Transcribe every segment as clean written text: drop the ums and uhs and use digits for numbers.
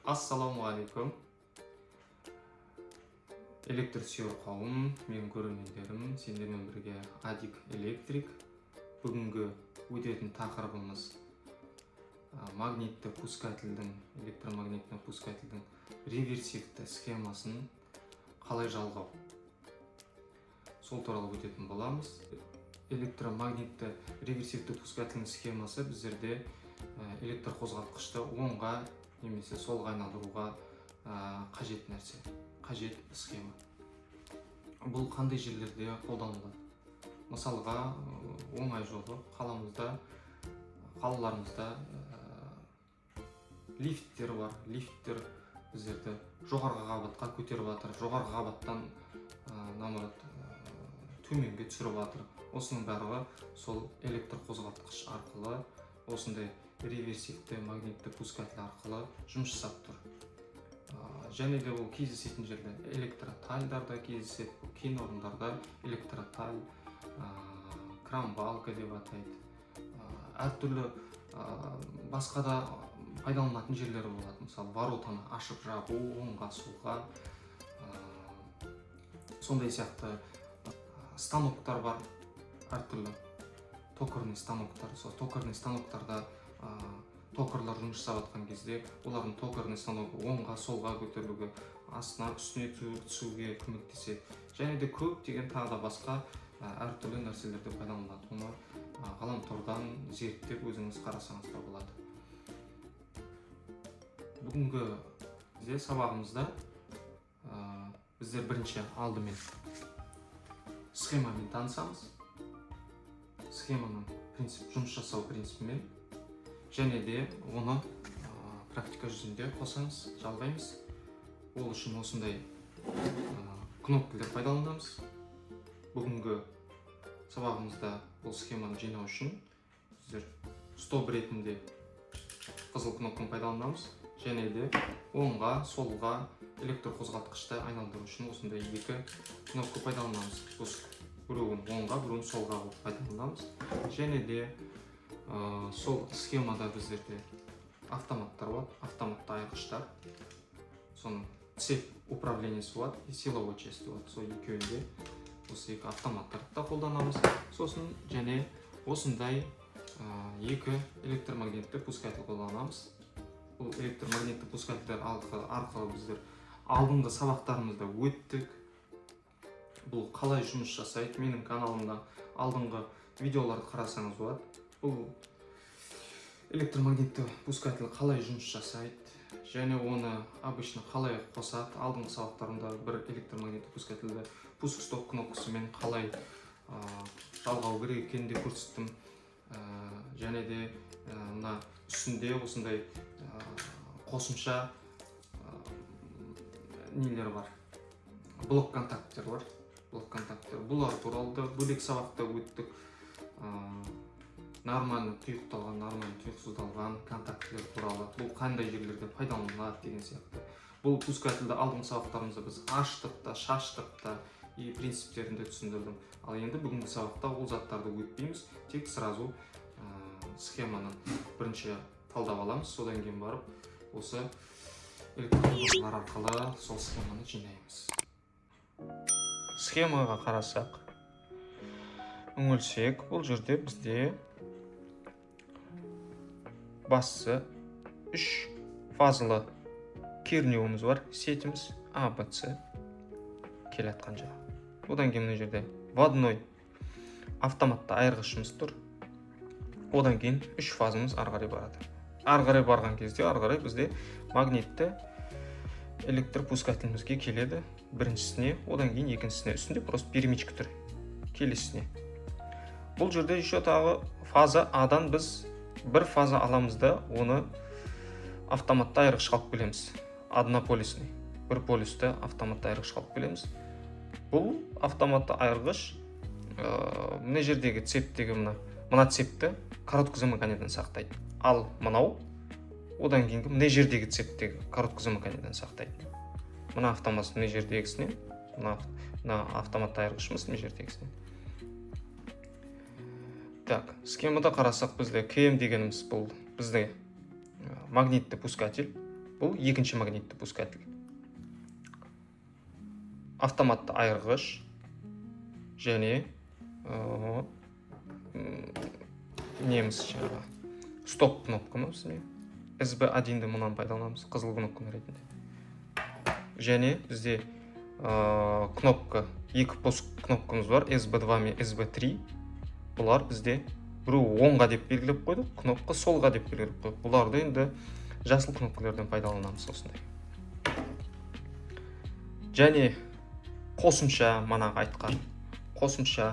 Ассалаумағалейкум, электр сүйер қауым, менің көрермендерім! Сендермен бірге Адик Электрик. Бүгінгі өтетін тақырыбымыз магнитті пускательдің, электромагнитный пускательдің реверсивті схемасын қалай жалғау, сол туралы өтетін боламыз. Электромагнитті реверсивті пускательдің схемасы біздерде электр қозғалтқышты оңға немесе солға айналдыруға қажет нәрсе, қажет схема. Бұл қандай жерлерде қолданылады? Мысалға, оңай жолы қаламызда, қалаларымызда лифттер бар. Лифттер біздерді жоғарғы қабатқа көтеріп жатыр, жоғарғы қабаттан наоборот төменге түсіріп жатыр. Осының барлығы сол электр қозғалтқыш арқылы, осындай реверсивті магнитті пускатель арқылы жұмыс жасап тұр. Және де бұл кездесетін жерде электротальдарда кездеседі. Бұл кен орындарда электроталь, кран-балка деп атайды. Әртүрлі басқа да пайдаланатын жерлері болады, мысалы, воротаны ашып жабу оңға, солға, сондай сияқты. Станоктар бар, әртүрлі токарный станоктар. Сол токарный станоктарда токарлар жұмыс жасап жатқан кезде олардың токарный станогы оңға, солға көтерілуге, астына, үстіне түсуге көмектеседі. Және де көптеген тағы да басқа әртүрлі нәрселерде пайдаланылады. Оны ғаламтордан зерттеп, өзіңіз қарасаңыз да болады. Бүгінгі бізде сабағымызда біздер бірінші алдымен схемамен танысамыз, схеманың принцип, жұмыс жасау принципімен, және де оны практика жүзінде қосамыз, жалғаймыз. Ол үшін осындай кнопкалар пайдаланамыз. Бүгінгі сабағымызда бұл схеманы жинау үшін біздер стоп ретінде қызыл кнопканы пайдаланамыз және де оңға, солға электр қозғалтқышты айналдыру үшін осындай екі кнопка пайдаланамыз. Осы біреуін оңға, біреуін солға қылып пайдаланамыз. Және де сол схемада біздерде автоматтар болады, автоматты айырғыштар, соның цепь управлениесі болады и силовой часть болады. Сол екеуінде осы екі автоматтарды да қолданамыз. Сосын және осындай екі электромагнитті пускатель қолданамыз. Бұл электромагнитті пускательдер арқылы біздер алдыңғы сабақтарымызда өттік. Бұл қалай жұмыс жасайды, менің каналымда алдыңғы видеоларды қарасаңыз болады. Бұл электромагнитті пускатель қалай жұмыс жасайды және оны обычно қалай қосады, алдыңғы сабақтарымда бір электромагнитті пускательді пуск стоп кнопкасымен қалай жалғау керек екенін де көрсеттім. Және де мына үстінде осындай қосымша нелер бар, блок контакттер бар. Блок контакттер, бұлар туралы да бөлек сабақта өттік. Нормально тұйықталған, нормально тұйықсыздалған контактілер туралы, бұл қандай жерлерде пайдаланылады деген сияқты. Бұл пускательді алдыңғы сабақтарымызда біз аштық та, шаштық та и принциптерін де түсіндірдім. Ал енді бүгінгі сабақта ол заттарды өтпейміз, тек сразу схеманы бірінші талдап аламыз, содан кейін барып осы электроқұмырғылар арқылы сол схеманы жинаймыз. Схемаға қарасақ, үңілсек, бұл жерде бізде бастысы үш фазалы кернеуіміз бар, сетіміз А, Б, С келе жатқан жағы. Одан кейін мына жерде вводной автоматты айырғышымыз тұр. Одан кейін үш фазамыз ары қарай барады. Ары қарай барған кезде, ары қарай бізде магнитті электр пускателімізге келеді, біріншісіне, одан кейін екіншісіне, үстінде просто перемычка тұр, келесісіне. Бұл жерде еще тағы фаза Адан біз бір фаза аламыз да, оны автоматты айырғышқа алып келеміз, однополюсный, бір полюсті автоматты айырғышқа алып келеміз. Бұл автоматты айырғыш мына жердегі цептегі мына цепті короткий замыканиеден сақтайды, ал мынау одан кейінгі мына жердегі цептегі короткий замыканиеден сақтайды. Мына автомат мына жердегісінен, мына автоматты айырғышымыз мына жердегісінен. Так, схемада қарасақ, бізде КМ дегеніміз бұл бізде магнитті пускатель. Бұл екінші магнитті пускатель, автоматты айырғыш және неміз, жаңағы стоп кнопкамыз, міне, SB1-ді мұнан пайдаланамыз қызыл кнопканы ретінде. Және бізде кнопка, екі пуск кнопкамыз бар, SB2 мен SB3. Бұлар бізде біреу оңға деп белгілеп қойдық, кнопка солға деп белгілеп қойдық. Бұларды енді жасыл кнопкалардан пайдаланамыз осындай. Және қосымша, манағы айтқан қосымша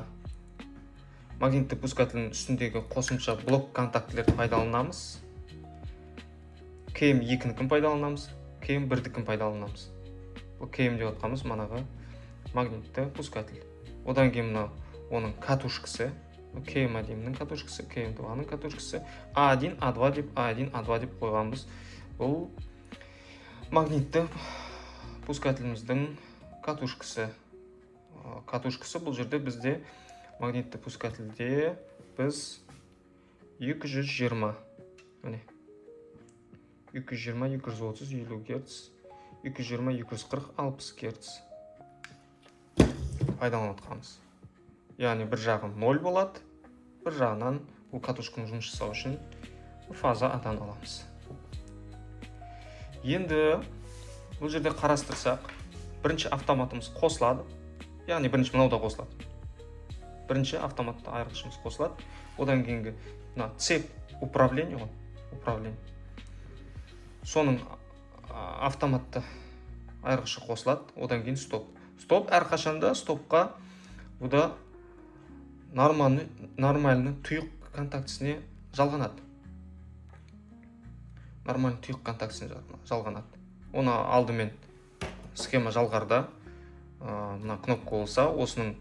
магнитті пускательдің үстіндегі қосымша блок контактілерді пайдаланамыз. КМ 2-нікін пайдаланамыз, КМ 1-дікін пайдаланамыз. Бұл КМ деп жатқанымыз манағы магнитті пускатель. Одан кейін мына оның катушкасы, КМ 1-нің катушкасы, КМ 2-ның катушкасы, А1, А2 деп, А1, А2 деп қойғанбыз. Бұл магнитті пускателіміздің катушкасы. Катушкасы бұл жерде бізде магнитті пускательде біз 220, міне, 220, 230, 50 герц, 220, 240, 60 герц пайдаланып жатқанбыз. Яғни бір жағы 0 болады, бір жағынан бұл катушканың жұмыс жасау үшін фаза адан аламыз. Енді бұл жерде қарастырсақ, бірінші автоматымыз қосылады, яғни бірінші мынау да қосылады, бірінші автоматты айырғышымыз қосылады. Одан кейінгі мына цепь управление ғой, управление, соның автоматты айырғышы қосылады. Одан кейін стоп. Стоп әрқашанда стопқа бұда нормальный тұйық контактісіне жалғанады, нормальный тұйық контактісіне жалғанады. Оны алдымен схема жалғарда мына кнопка болса, осының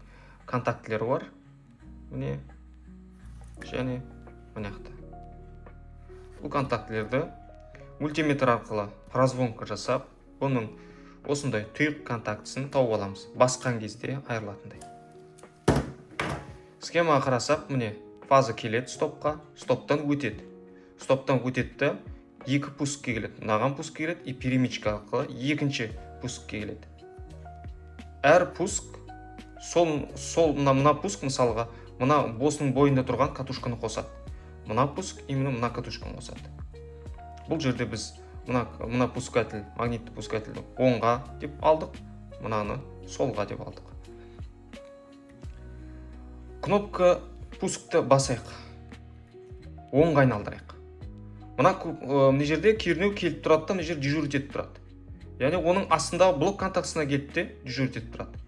контактілері бар, міне, және мына жақта. Бұл контактілерді мультиметр арқылы прозвонка жасап, бұның осындай тұйық контактісін тауып аламыз, басқан кезде айырылатындай. Схемаға қарасақ, міне, фаза келеді стопқа, стоптан өтеді, стоптан өтеді да, екі пускке келеді, мынаған пуск келеді и перемычка арқылы екінші пускке келеді. Әр пуск сол мына пуск, мысалға, мына осының бойында тұрған катушканы қосады, мына пуск именно мына катушканы қосады. Бұл жерде біз мына пускатель, магнитті пускательді оңға деп алдық, мынаны солға деп алдық. Кнопка пускті басайық, оңға айналдырайық. Мына жерде кернеу келіп тұрады да, мына жерде дежурить етіп тұрады, яғни оның астындағы блок контактісіне келіп те дежурить етіп тұрады.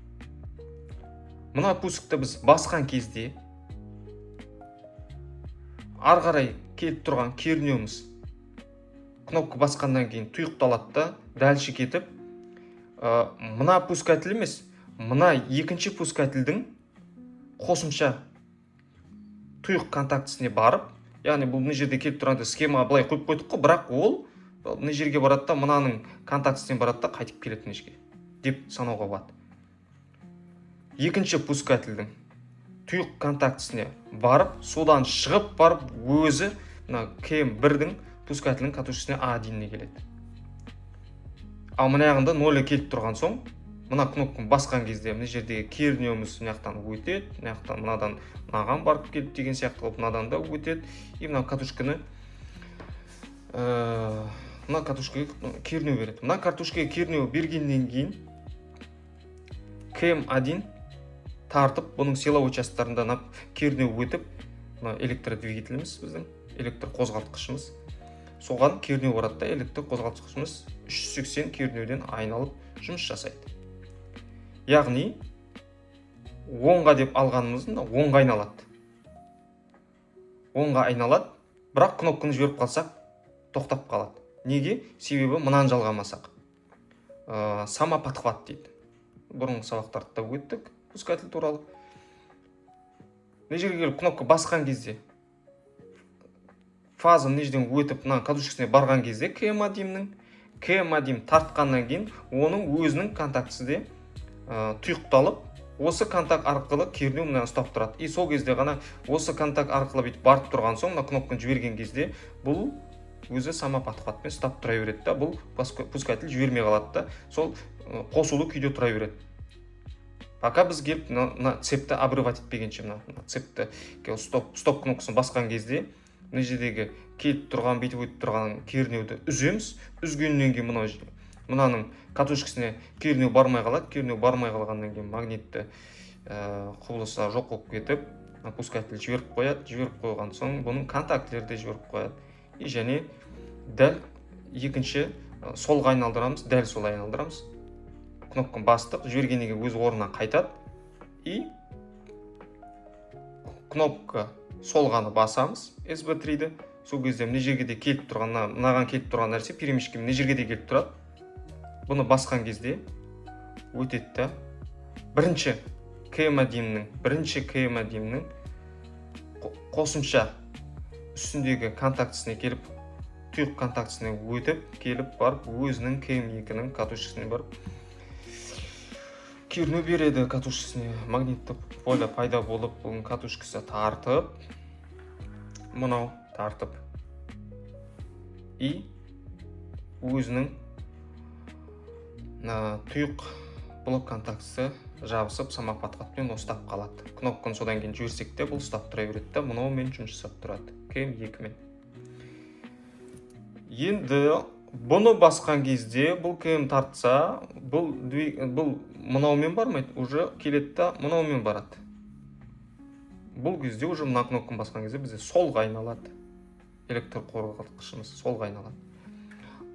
Мына пускті біз басқан кезде ары қарай келіп тұрған кернеуіміз кнопка басқаннан кейін тұйықталады да, дальше кетіп, мына пускатель емес, мына екінші пускательдің қосымша тұйық контактісіне барып, яғни бұл мына жерде келіп тұрғанда схемаға былай қойып қойдық қой, бірақ ол мына жерге барады да, мынаның контактісіне барады да, қайтып келеді мына жерге деп санауға болады. Екінші пускательдің тұйық контактісіне барып, содан шығып барып, өзі мына КМ 1-дің пускательдің катушкасына, А1-іне келеді. Ал мына жағында ноль келіп тұрған соң, мына кнопканы басқан кезде мына жердегі кернеуіміз мына жақтан өтеді, мына жақтан мынадан мынаған барып келді деген сияқты қылып, мынадан да өтеді и мына катушканы мына катушкаға кернеу береді. Мына катушкаға кернеу бергеннен кейін КМ1 тартып, бұның силовой частьтарында кернеу өтіп, мына электродвигателіміз, біздің электр қозғалтқышымыз, соған кернеу барады да, электр қозғалтқышымыз 380 кернеуден айналып жұмыс жасайды. Яғни оңға деп алғанымыз мына оңға айналады, оңға айналады. Бірақ кнопканы жіберіп қалсақ, тоқтап қалады. Неге? Себебі мынаны жалғамасақ, самоподхват дейді, бұрынғы сабақтарда да өттік пускатель туралы. Мына жерге келіп кнопка басқан кезде фаза мына жерден өтіп, мына катушкасына барған кезде КМ1-нің, КМ1 тартқаннан кейін оның өзінің контактісі де тұйықталып, осы контакт арқылы кернеу мына ұстап тұрады. И сол кезде ғана осы контакт арқылы бүйтіп барып тұрған соң, мына кнопканы жіберген кезде бұл Өзі самоподхватпен ұстап тұра береді да, бұл пускатель жібермей қалады да, сол қосулы күйде тұра береді, пока біз келіп мына цепті обрывать етпегенше. Мына цепті стоп кнопкасын басқан кезде мына жердегі келіп тұрған, бүйтіп өтіп тұрған кернеуді үземіз. Үзгеннен кейін мынау мынаның катушкасіне кернеу бармай қалады. Кернеу бармай қалғаннан кейін магнитті құбылысы жоқ болып кетіп, пускатель жіберіп қояды. Жіберіп қойған соң бұның контактілері де жіберіп қояды. И және дәл екінші солға айналдырамыз, дәл солай айналдырамыз. Кнопканы бастық, жібергеннен кейін өз орнына қайтады. И кнопка солғаны басамыз, SB3-ді. Сол кезде мына жерге де келіп тұрған, мынаған келіп тұрған нәрсе перемычка мына жерге де келіп тұрады. Бұны басқан кезде өтеді да, бірінші КМ1-нің қосымша үстіндегі контактісіне келіп, тұйық контактісіне өтіп келіп, барып өзінің КМ2-нің катушкасіне барып кернеу береді. Катушкасіне магнитті поле пайда болып, бұның катушкасы тартып, мынау тартып и өзінің мына тұйық блок контактісі жабысып, самоподхватпен ұстап қалады. Кнопканы содан кейін жіберсек те, бұл ұстап тұра береді да, мынаумен жұмыс жасап тұрады, КМ2-мен. Енді бұны басқан кезде бұл КМ тартса, бұл мынаумен бармайды, уже келеді да, мынаумен барады. Бұл кезде уже мына кнопканы басқан кезде бізде солға айналады, электр қозғалтқышымыз солға айналады.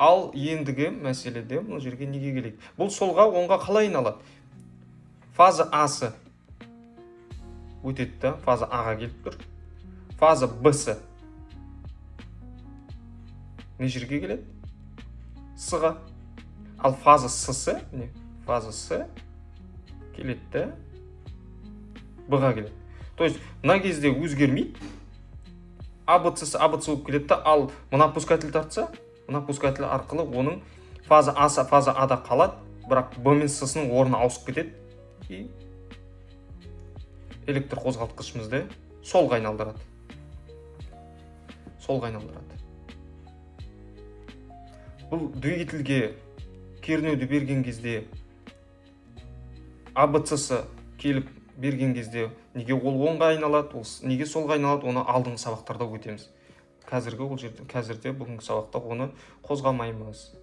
Ал ендігі мәселеде мына жерге неге келейік? Бұл солға, оңға қалай айналады? Фаза А-сы өтеді да, фаза А-ға келіп тұр. Фаза Б-сы не жерге келеді? С-ға. Ал фаза С-сы, міне, фаза С келеді да, Б-ға келеді. То есть мына кезде өзгермейді, А, Б, С, А, Б, С болып келеді да. Ал мына пускатель тартса, мына пускатель арқылы оның фаза А фаза А-да қалады, бірақ Б мен С-сының орны ауысып кетеді и электр қозғалтқышымызды солға айналдырады, солға айналдырады. Бұл двигательге кернеуді берген кезде, А, Б, С келіп берген кезде неге ол оңға айналады, ол неге солға айналады, оны алдыңғы сабақтарда өтеміз. Қазіргі ол жерде, қазірде, бүгінгі сабақта оны қозғамаймыз.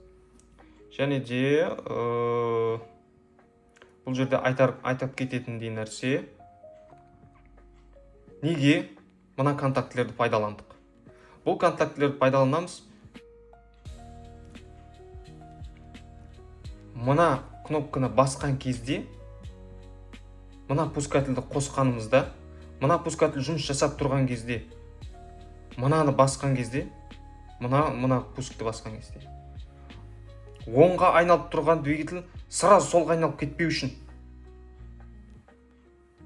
Және де бұл жерде айтап кететіндей нәрсе: неге мына контактілерді пайдаландық? Бұл контактілерді пайдаланамыз мына кнопканы басқан кезде, мына пускательді қосқанымызда, мына пускатель жұмыс жасап тұрған кезде, мынаны басқан кезде, мына пускті басқан кезде оңға айналып тұрған двигатель сразу солға айналып кетпеу үшін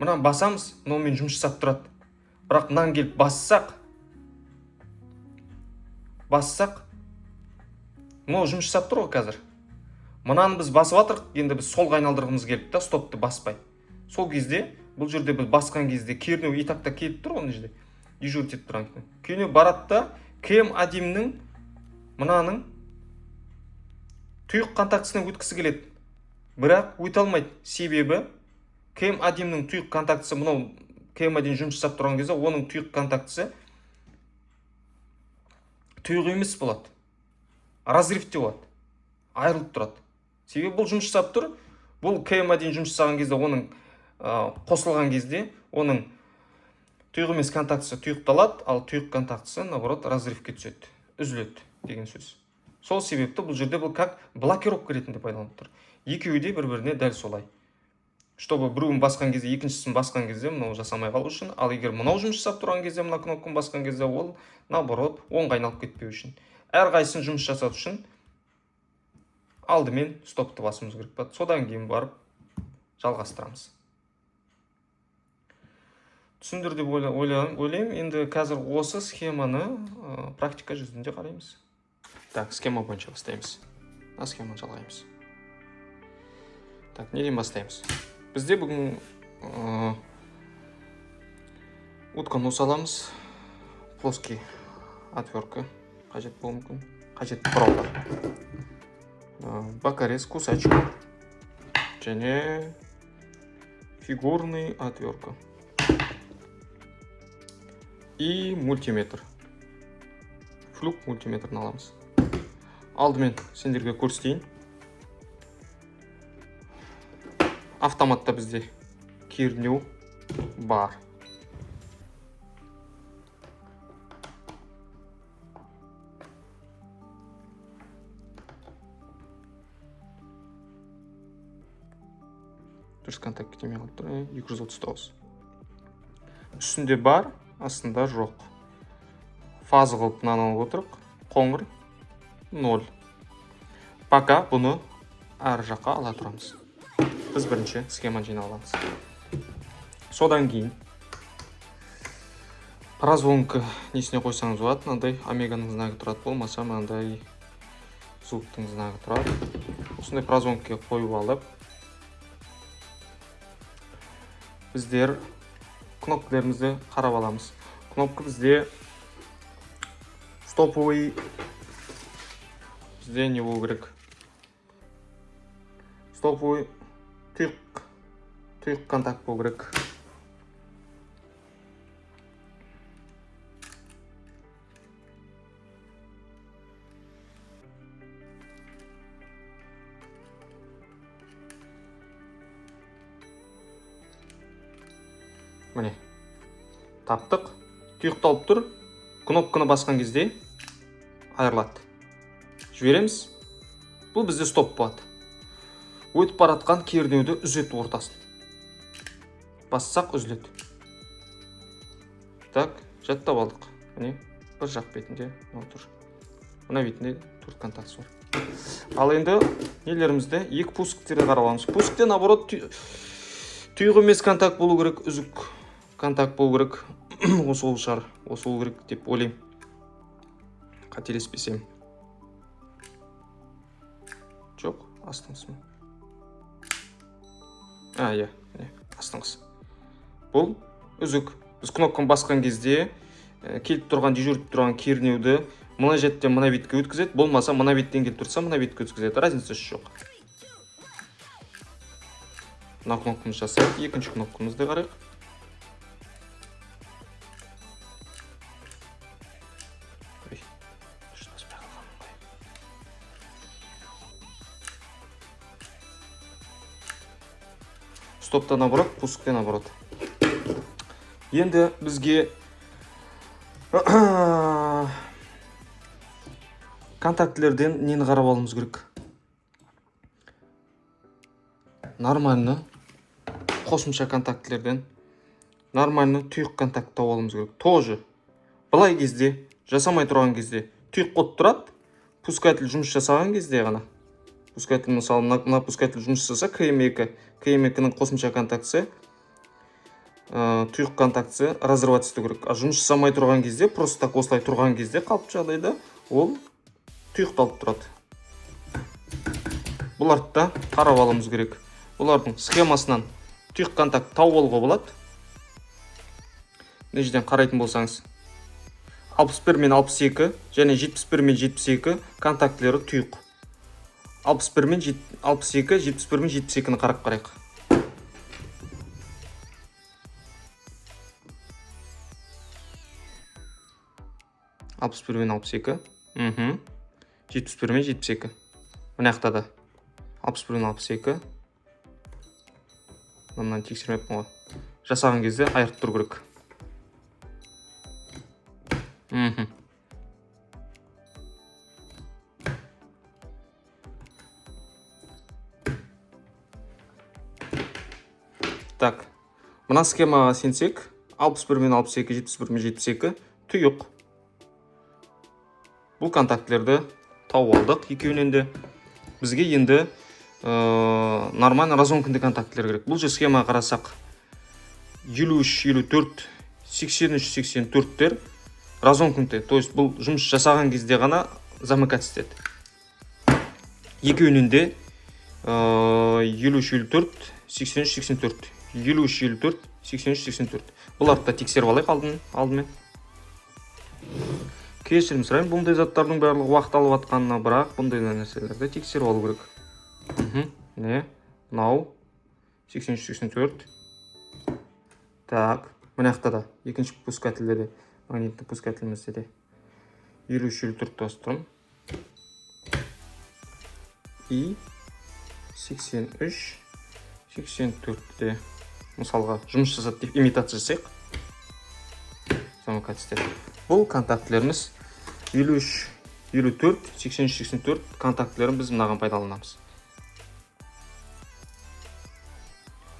мынаны басамыз. Мынаумен жұмыс жасап тұрады, бірақ мынаны келіп бассақ, мынау жұмыс жасап тұр ғой. Қазір мынаны біз басып жатырық. Енді біз солға айналдырғымыз келді да, стопты баспай. Сол кезде бұл жерде біз басқан кезде кернеу и так та келіп тұр ғой, мына жерде дежурить етіп тұрған кернеу барады да, КМ1-нің мынаның тұйық контактісіне өткісі келеді, бірақ өте алмайды. Себебі КМ1-нің тұйық контактісі, мынау КМ1 жұмыс жасап тұрған кезде оның тұйық контактісі тұйық емес болады, разрывте болады, айырылып тұрады. Себебі бұл жұмыс жасап тұр. Бұл КМ1 жұмыс жасаған кезде, оның қосылған кезде оның тұйық емес контактісі тұйықталады, ал тұйық контактісі, наоборот, разрывке түседі, үзіледі деген сөз. Сол себепті бұл жерде бұл как блокировка ретінде пайдаланып тұр. Екеуі де бір біріне дәл солай, чтобы біреуін басқан кезде, екіншісін басқан кезде мынау жасамай қалу үшін. Ал егер мынау жұмыс жасап тұрған кезде, мына кнопканы басқан кезде ол, наоборот, оңға айналып кетпеу үшін, әрқайсысын жұмыс жасату үшін алдымен стопты басуымыз керек болады. Содан кейін барып жалғастырамыз. Түсіндір деп ойлаймын. Енді қазір осы схеманы практика жүзінде қараймыз. Так, схема бойынша бастаймыз, мына схеманы жалғаймыз. Так, неден бастаймыз? Бізде бүгін утконос аламыз, плоский отвертка. Қажет болуы мүмкін. Қажетті құралдар. Бокорез, кусачка және фигурный отвертка. И мультиметр. Флюк мультиметрін аламыз. Алдымен сендерге көрсетейін. Автоматта бізде кернеу бар. Дұрыс контакт кетемей қалып тұр. 239. Үстінде бар, астында жоқ. Фаза қылып мынаны алып отырық. Қоңыр 0. Пока бұны ар жаққа ала тұрамыз. Біз бірінші схеманы жинап аламыз. Содан кейін прозвонка несіне қойсаңыз болады, мынандай омеганың знагы тұрады, болмаса мынандай звуктың знагы тұрады. Осындай прозвонкаға қойып алып, біздер кнопкаларымызды қарап аламыз. Кнопка бізде стоповый, бізде не болу керек? Стоповый тұйық контакт болу керек. Міне, таптық. Тұйықталып тұр. Кнопканы басқан кезде айырылады. Жібереміз. Бұл бізде стоп болады. Өтіп баратқан кернеуді үзеді ортасын. Бассақ үзіледі. Так, жаттап алдық. Міне, бір жақ бетінде мынау тұр. Мына бетінде 4 контакт бар. Ал енді нелерімізді екі пусктерді қарап аламыз. Пускте наоборот тұйық емес контакт болу керек, үзік контакт болу керек. Осы ол шығар, осы болу керек деп ойлаймын. Қателеспесем. Жоқ, астыңғысы ма? А, иә, міне, астыңғысы. Бұл үзік. Біз кнопканы басқан кезде, келіп тұрған, дежурить тұрған кернеуді мына жеттен мына бетке өткізеді, болмаса мына беттен келіп тұрса мына бетке өткізеді. Разницасы жоқ. Мына кнопкамызды жасайық, екінші кнопкамызды қарайық. Ой, дұрыс баспай қалғанмын ғой. Стопта наоборот, пускте наоборот. Енді бізге контактілерден нені қарап алуымыз керек? Нормально қосымша контактілерден нормально тұйық контакт тауып алуымыз керек. Тоже былай кезде, жасамай тұрған кезде тұйық қот тұрады. Пускатель жұмыс жасаған кезде ғана. Пускатель, мысалы, мына пускатель жұмыс жасаса, КМ2, КМ2-нің қосымша контактісі, тұйық контактісі разрываться ету керек. А жұмыс жасамай тұрған кезде, просто так осылай тұрған кезде, қалыпты жағдайда ол тұйықталып тұрады. Бұларды да қарап алуымыз керек. Бұлардың схемасынан тұйық контакт тауып алуға болады. Мына жерден қарайтын болсаңыз, 61 мен 62 және 71 мен 72 контактілері тұйық. 61 мен 62, 71 мен 72-ні қарап қарайық. 61 мен 62. 71 мен 72. Мына жақта да 61 мен 62. Мынаны тексермеппін ғой. Жасаған кезде айырып тұру керек. Так, мына схемаға сенсек, 61 мен 62, 71 мен 72 тұйық. Бұл контактілерді тауып алдық екеуінен де. Бізге енді нормально разомкнутый контактілер керек. Бұл же схемаға қарасақ, елу үш, елу төрт, сексен үш, сексен төрттер разомкнутый. То есть бұл жұмыс жасаған кезде ғана замыкать етеді. Екеуінен де елу үш, елу төрт, сексен үш, сексен төрт. Елу үш, елу төрт, сексен үш, сексен төрт. Бұларды да тексеріп алайық алдымен. Кешірім сұраймын бұндай заттардың барлығы уақыт алып жатқанына, бірақ бұндай нәрселерді тексеріп алу керек. Не? Мынау 83-84. Так, мына жақта да екінші пускательде де, магнитті пускателімізде де 53-54 басып тұрмын. И 83-84-те мысалға жұмыс жасады деп имитация жасайық. Самокат істеді. Бұл контактілеріміз 53-54, 83-84 контактілерін біз мынаған пайдаланамыз.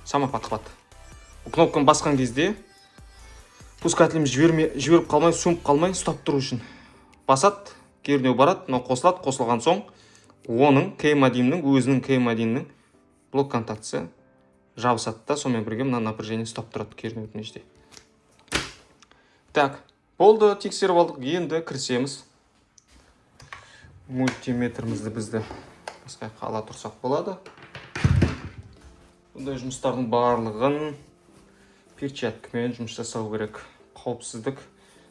Самоподхват. Бұл кнопканы басқан кезде пускателіміз жіберіп қалмай, сөніп қалмай ұстап тұру үшін басады, кернеу барады, мынау қосылады, қосылған соң оның КМ1-нің, өзінің КМ1-нің блок контактісі жабысады да, сонымен бірге мына напряжение ұстап тұрады кернеудің ішінде. Так, болды, тексеріп алдық. Енді кірісеміз. Мультиметрімізді бізді басқа жаққа ала тұрсақ болады. Бұндай жұмыстардың барлығын перчаткамен жұмыс жасау керек. Қауіпсіздік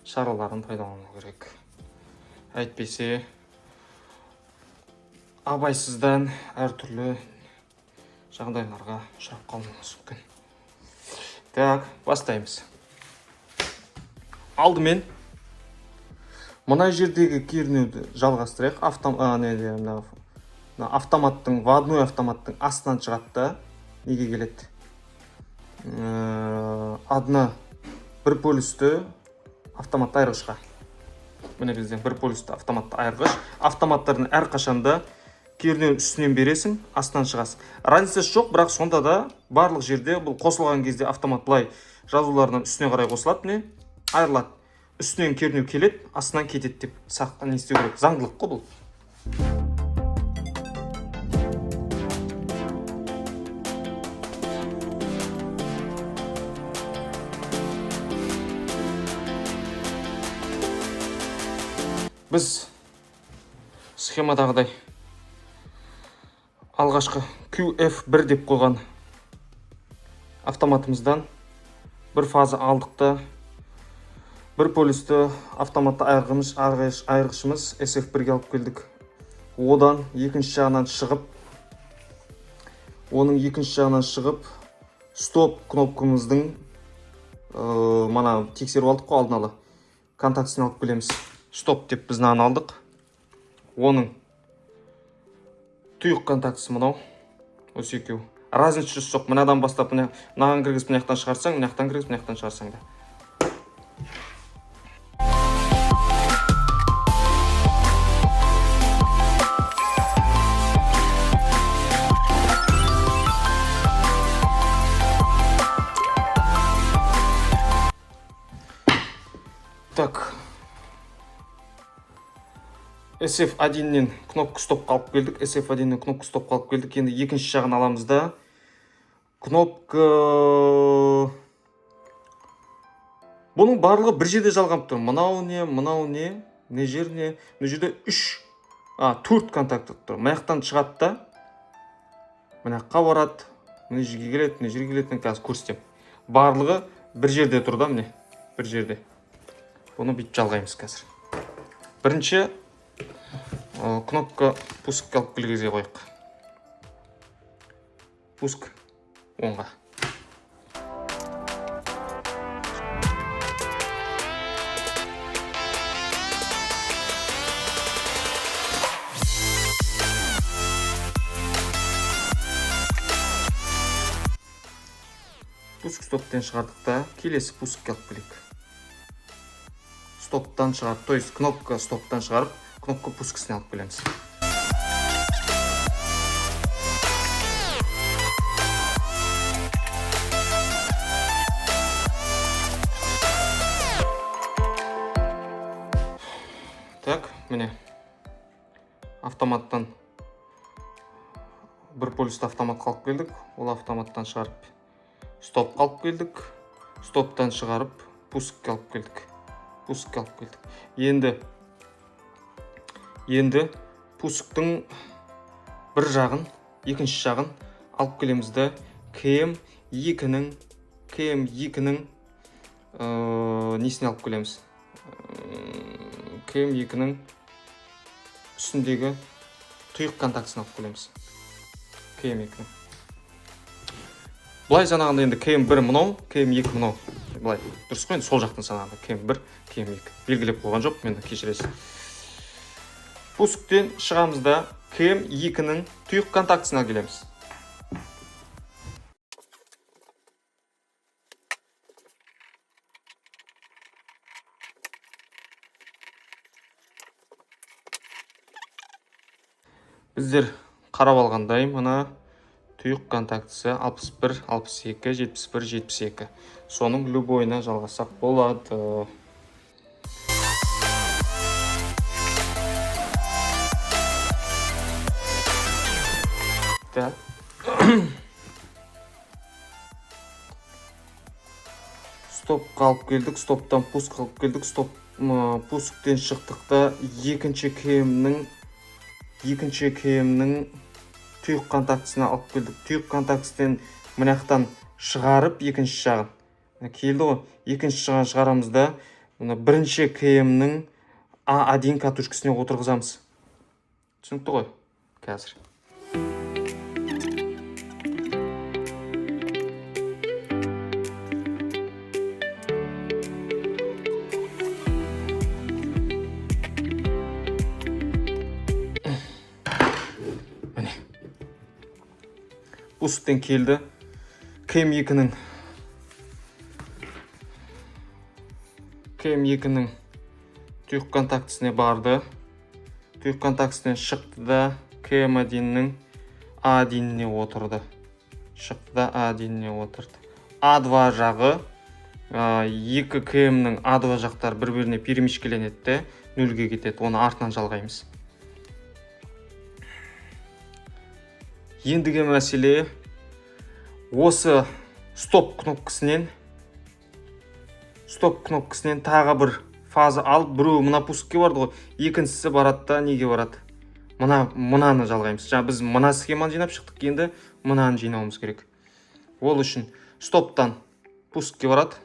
шараларын пайдалану керек. Әйтпесе абайсыздан әртүрлі жағдайларға ұшырап қалуымыз мүмкін. Так, бастаймыз. Алдымен мына жердегі кернеуді жалғастырайық. Мына автоматтың, вводной автоматтың астынан шығады да неге келеді? Одна бір полюсті автоматты айырғышқа. Міне бізде бір полюсті автоматты айырғыш. Автоматтардың әрқашанда кернеуін үстінен бересің, астынан шығасың. Разницасы жоқ, бірақ сонда да барлық жерде бұл қосылған кезде автомат былай жазуларынан үстіне қарай қосылады, міне айырылады. Үстінен кернеу келеді, астынан кетеді деп не істеу керек. Заңдылық қой бұл. Біз схемадағыдай алғашқы QF1 деп қойған автоматымыздан бір фаза алдық та бір полюсті автоматты айырғышымыз SF1-ге алып келдік. Одан екінші жағынан шығып, оның екінші жағынан шығып, стоп кнопкамыздың, мана тексеріп алдық қой алдын ала, контактісін алып келеміз. Стоп деп біз мынаны алдық. Оның тұйық контактісі мынау. Осы екеу. Разницасы жоқ. Мынадан бастап мынаған кіргізіп мына жақтан шығарсаң, мына жақтан кіргізіп мына жақтан шығарсаң да. Так. SF1-нен кнопка стоп қалып келдік. SF1-нен кнопка стоп қалып келдік. Енді екінші жағын аламыз да. Кнопка... Бұның барлығы бір жерде жалғанып тұр. Мынау не, мынау не, мына жер не. Мына жерде 4 контакт тұр. Мына жақтан шығады да, мына жаққа барады, мына жерге келеді, мына жерге келеді. Мен қазір көрсетемін. Барлығы бір жерде тұр да, міне, бір жерде. Бұны бүйтіп жалғаймыз қазір. Бірінші кнопка пускке алып келгізге қояйық. Пуск оңға. Пуск стоптен шығардық та, келесі пускке алып келейік. Стоптан шығарып, то есть кнопка стоптан шығарып, кнопка пускісіне алып келеміз. Так, міне. Автоматтан бір полюсті автоматқа алып келдік. Ол автоматтан шығарып стопқа алып келдік. Стоптан шығарып пускке алып келдік. Пускке алып келдік. Енді пусктың бір жағын, екінші жағын алып келеміз де КМ екінің, несіне алып келеміз? КМ2-нің үстіндегі тұйық контактісін алып келеміз. КМ2-нің. Былай санағанда енді КМ1 мынау, КМ2 мынау. Былай дұрыс қой енді, сол жақтан санағанда КМ1, КМ2. Белгілеп қойған жоқ, мені кешіресіз. Пусктен шығамыз да КМ2-нің тұйық контактісіне келеміз. Біздер қарап алғандай, мына тұйық контактісі 61, 62, 71, 72. Соның любойына жалғасақ болады. Так. Стопқа алып келдік, стоптан пуск алып келдік, стоп, пусктен шықтық та екінші КМ-нің тұйық контактісіне алып келдік. Тұйық контактістен мына жақтан шығарып екінші жағын. Мына келді ғой, екінші жағын шығарамыз да, мына бірінші КМ-нің А1 катушкасына отырғызамыз. Түсінікті ғой? Қазір. Міне. Пусктен келді. КМ2-нің тұйық контактісіне барды. Тұйық контактісінен шықты да КМ1-нің А1-іне отырды. Шықты да А1-іне отырды. А2 жағы, екі КМ-нің А2 жақтары бір-біріне перемешкеленеді де нөлге кетеді. Оны артынан жалғаймыз. Ендігі мәселе осы стоп кнопкасынан тағы бір фаза алып, біреуі мына пускке барды ғой, екіншісі барады да неге барады? Мынаны жалғаймыз. Жаңа біз мына схеманы жинап шықтық, енді мынаны жинауымыз керек. Ол үшін стоптан пускке барады.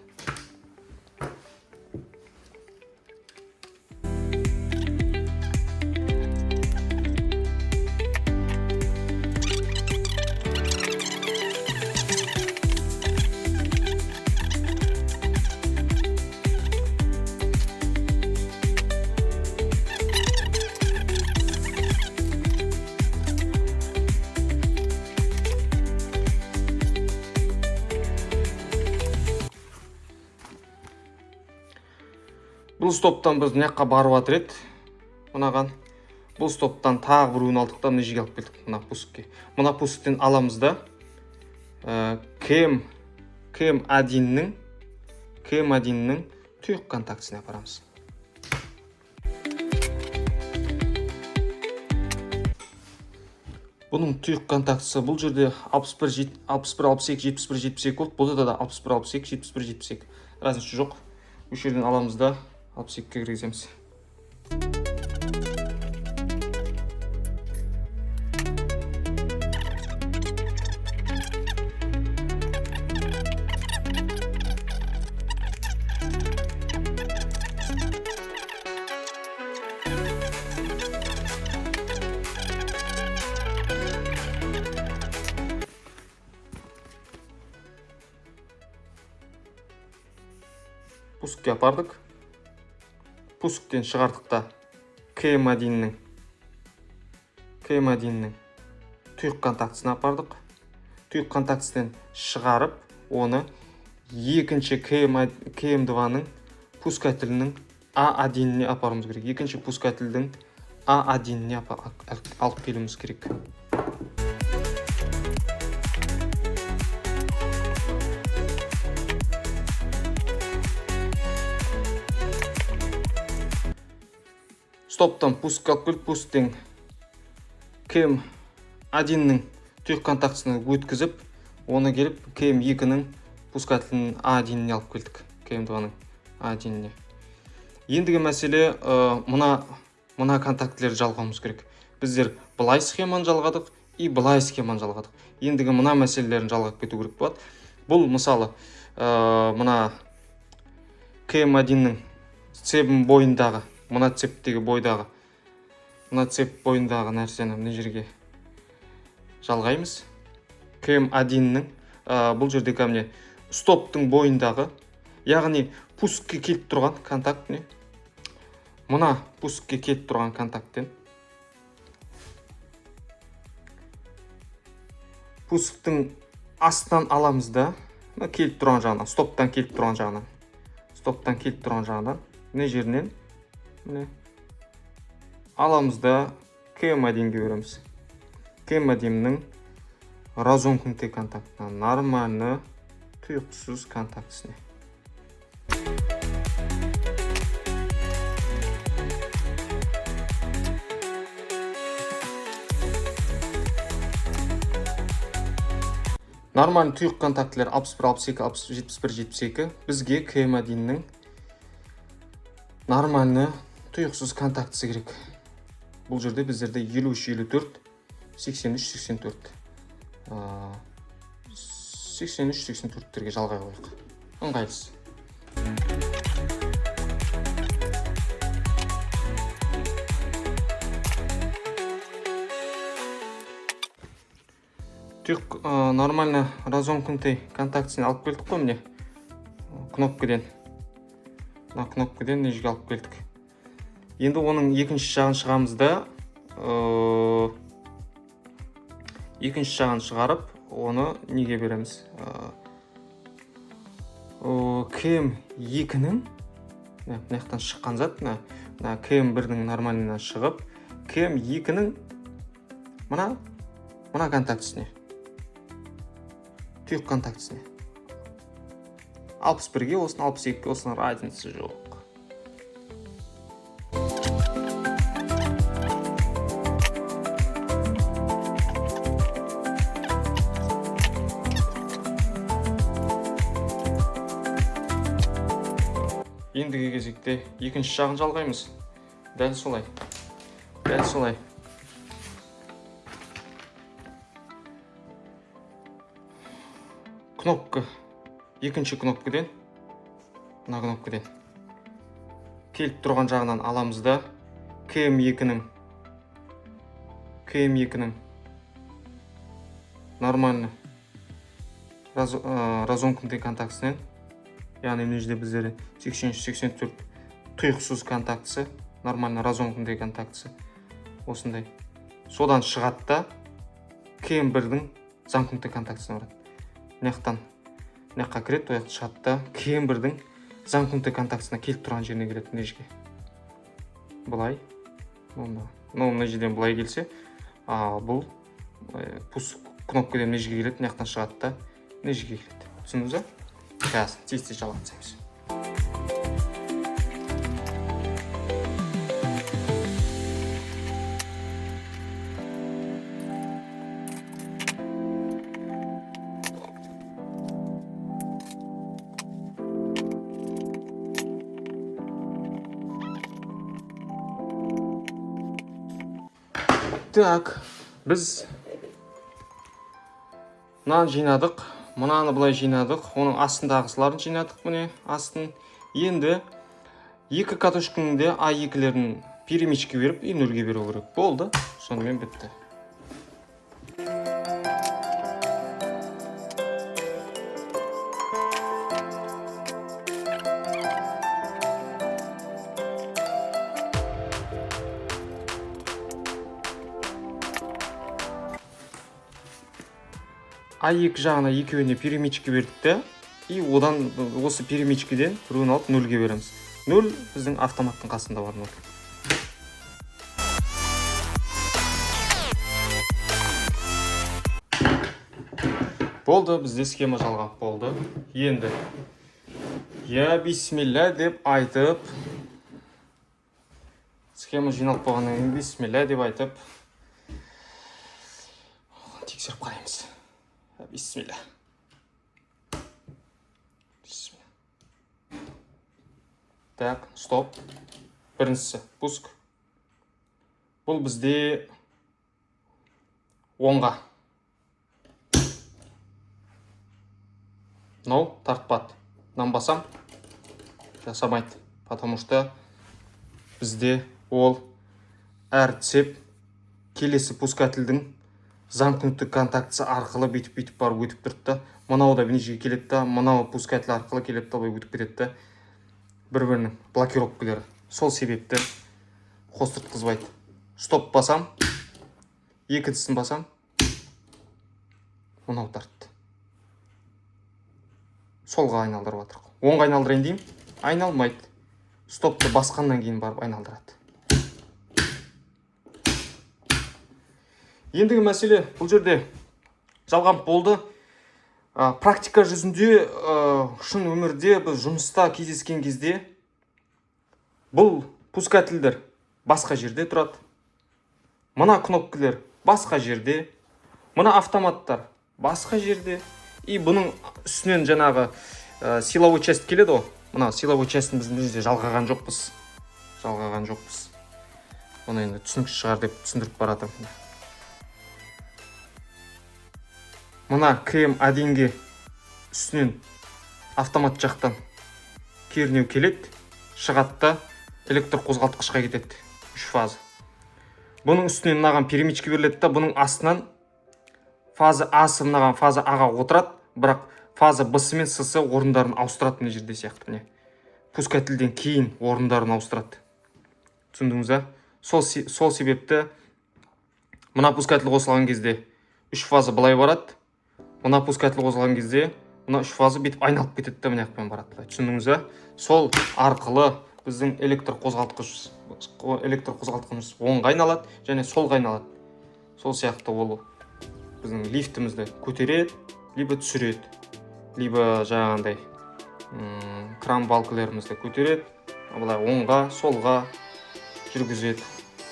Бұл стоптан біз мына жаққа барып жатыр еді, мынаған. Бұл стоптан тағы біреуін алдық та мына жерге алып келдік, мына пускке. Мына пусктен аламыз да, КМ1-нің тұйық контактісіне апарамыз. Бұның тұйық контактісі бұл жерде 61, 62, 71, 72 болды. Бұл жерде де 61, 62, 71, 72. Разница жоқ. Осы жерден аламыз да 62-ге кіргіземіз. Пускке апардық. Пусктен шығардық та КМ1-нің тұйық контактісіне апардық. Тұйық контактісінен шығарып, оны екінші КМ2-ның пускательінің А1-іне апаруымыз керек. Екінші пускательдің А1-іне алып келуіміз керек. Стоптан пуск алып келіп, пусктен КМ1-нің тұйық контактісіне өткізіп, оны келіп КМ2-нің пускательінің А1-іне алып келдік. КМ2-ның А1-іне. Ендігі мәселе, мына контактілерді жалғауымыз керек. Біздер былай схеманы жалғадық и былай схеманы жалғадық. Ендігі мына мәселелерін жалғап кету керек болады. Бұл мысалы, мына КМ1-нің цебін бойындағы Мына цептегі бойдағы, мына цеп бойындағы нәрсені мына жерге жалғаймыз. КМ1-нің, бұл жерде кәміне стоптың бойындағы, яғни пускке келіп тұрған контакт, міне. Мына пускке келіп тұрған контакттен пусктың астынан аламыз да, мына келіп тұрған жағынан, стоптан келіп тұрған жағынан, стоптан келіп тұрған жағынан, мына жерінен міне аламыз да КМ1-ге береміз. КМ1-нің разомкнутый контактына, нормально тұйықсыз контактісіне. Нормальный тұйық контактілер 61, 62, 71, 72. Бізге КМ1-нің нормальный тұйықсыз контактісі керек. Бұл жерде біздерде 53, 54, 83, 84. 83, 84-терге жалғай қояйық. Ыңғайлысы. Тұйық, нормально разомкнутый контактісін алып келдік қой, міне. Кнопкадан. Мына кнопкадан мына жерге алып келдік. Енді оның екінші жағын шығамыз да, екінші жағын шығарып, оны неге береміз? КМ2-нің, мына жақтан шыққан зат, мына КМ1-дің нормальныйынан шығып, КМ2-нің мына контактісіне. Тұйық контактісіне. 61-ге болсын, 62-ге болсын, разница жоқ. Ендігі кезекте екінші жағын жалғаймыз. Дәл солай. Дәл солай. Кнопка. Екінші кнопкадан, мына кнопкадан келіп тұрған жағынан аламыз да КМ2-нің нормально разомкнутый контактісінен, яғни мына жерде біздер 83, 84 тұйықсыз контактісі, нормально разомкнутый контактісі осындай. Содан шығады да КМ1-дің замкнутый контактісіне барады. Мына жақтан мына жаққа кіреді, ол жақтан шығады да КМ1-дің замкнутый контактісіне келіп тұрған жеріне келеді, мына жерге. Былай. Мына жерден былай келсе, бұл, пуск кнопкадан мына жерге келеді, мына жақтан шығады да мына жерге келеді. Түсіндіңіз ба? Қазір тез-тез жалғап тастаймыз. Так, біз мынаны жинадық, мынаны былай жинадық, оның астындағысыларын жинадық, міне астын. Енді екі катушканың де А екілерін перемычке беріп, и нөлге беру керек. Болды, сонымен бітті. А екі жағына екеуіне перемычка бердік те, и одан осы перемычкеден біреуін алып нөлге береміз. Нөл біздің автоматтың қасында бар нөл. Болды, бізде схема жалғап болды. Енді я бисмилля деп айтып, схема жиналып болғаннан кейін бисмилля деп айтып тексеріп қараймыз. Бисмилля. Бисмилля. Так, стоп. Біріншісі пуск. Бұл бізде оңға. Мынау тартпады. Мынаны басам, жасамайды. Потому что Бізде ол әр цепь келесі пускательдің замкнутый контактісі арқылы бүйтіп бүйтіп барып өтіп тұрды да, мынау да мына жерге келеді да, мынау пускатель арқылы келеді да, былай өтіп кетеді да, бір бірінің блокировкалары. Сол себепті қостыртқызбайды. Стоп басам, екіншісін басам, мынау тартты, солға айналдырып жатыр. Оңға айналдырайын деймін, айналмайды. Стопты басқаннан кейін барып айналдырады. Ендігі мәселе, бұл жерде жалғанып болды. Практика жүзінде, шын өмірде біз жұмыста кездескен кезде бұл пускательдер басқа жерде тұрады, мына кнопкалер басқа жерде, мына автоматтар басқа жерде. И бұның үстінен жаңағы силовой часть келеді ғой. Мына силовой частьін біз мына жерде жалғаған жоқпыз, жалғаған жоқпыз. Оны енді түсініксіз шығар деп түсіндіріп бара жатырмын. Мына КМ1-ге үстінен автомат жақтан кернеу келеді, шығады да электр қозғалтқышқа кетеді, 3 фаза. Бұның үстінен мынаған перемычка беріледі да, бұның астынан фаза А-сы мынаған фаза А-ға отырады, бірақ фаза Б-сы мен С-сы орындарын ауыстырады мына жерде сияқты. Міне, пускательден кейін орындарын ауыстырады. Түсіндіңіз ба? Сол себепті мына пускатель қосылған кезде 3 фаза былай барады, мына пускатель қосылған кезде мына 3 фаза бүйтіп айналып кетеді да, мына жақпен барады былай. Түсіндіңіз ба? Сол арқылы біздің электр қозғалтқышымыз оңға айналады және солға айналады. Сол сияқты ол біздің лифтімізді көтереді, либо түсіреді, либо жаңағындай кран балкілерімізді көтереді, былай оңға солға жүргізеді,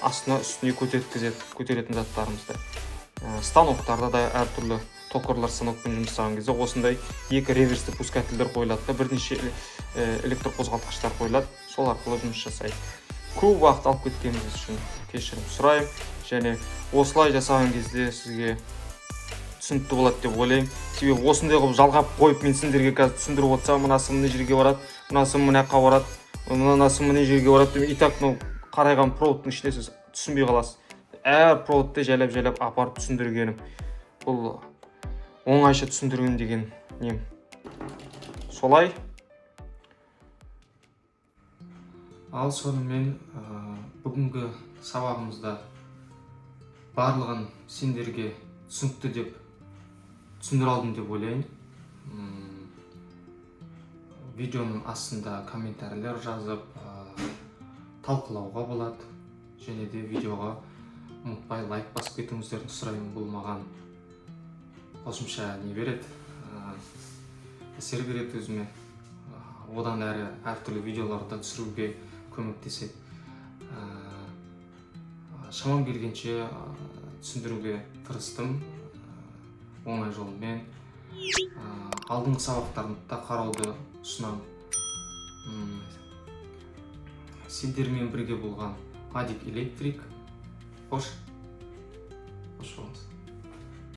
астына үстіне көтерткізеді көтеретін заттарымызды. Станоктарда да әртүрлі токарлар станокпен жұмыс жасаған кезде осындай екі реверсті пускательдер қойылады да, бірнеше электр қозғалтқыштар қойылады, сол арқылы жұмыс жасайды. Көп уақыт алып кеткеніміз үшін кешірім сұраймын. Және осылай жасаған кезде сізге түсінікті болады деп ойлаймын. Себебі осындай қылып жалғап қойып, мен сендерге қазір түсіндіріп отырсам, мына сым мына жерге барады, мына сым мына жаққа барады, мына сым мына жерге барады деп, и так мынау қарайған проводтың ішінде сіз түсінбей қаласыз. Әр проводты жайлап жайлап апарып түсіндіргенім, бұл оңайша түсіндірген деген нем солай. Ал сонымен, бүгінгі сабағымызда барлығын сендерге түсінікті деп түсіндіре алдым деп ойлаймын. Видеоның астында комментарийлер жазып, талқылауға болады. Және де видеоға ұмытпай лайк басып кетуіңіздерді сұраймын. Бұл маған қосымша не береді, әсер береді өзіме. Одан әрі әртүрлі видеоларды түсіруге көмектеседі. Шамам келгенше түсіндіруге тырыстым оңай жолмен. Алдыңғы сабақтарды да қарауды ұсынамын. Сендермен бірге болған Адик Электрик. Қош, қош болыңыз.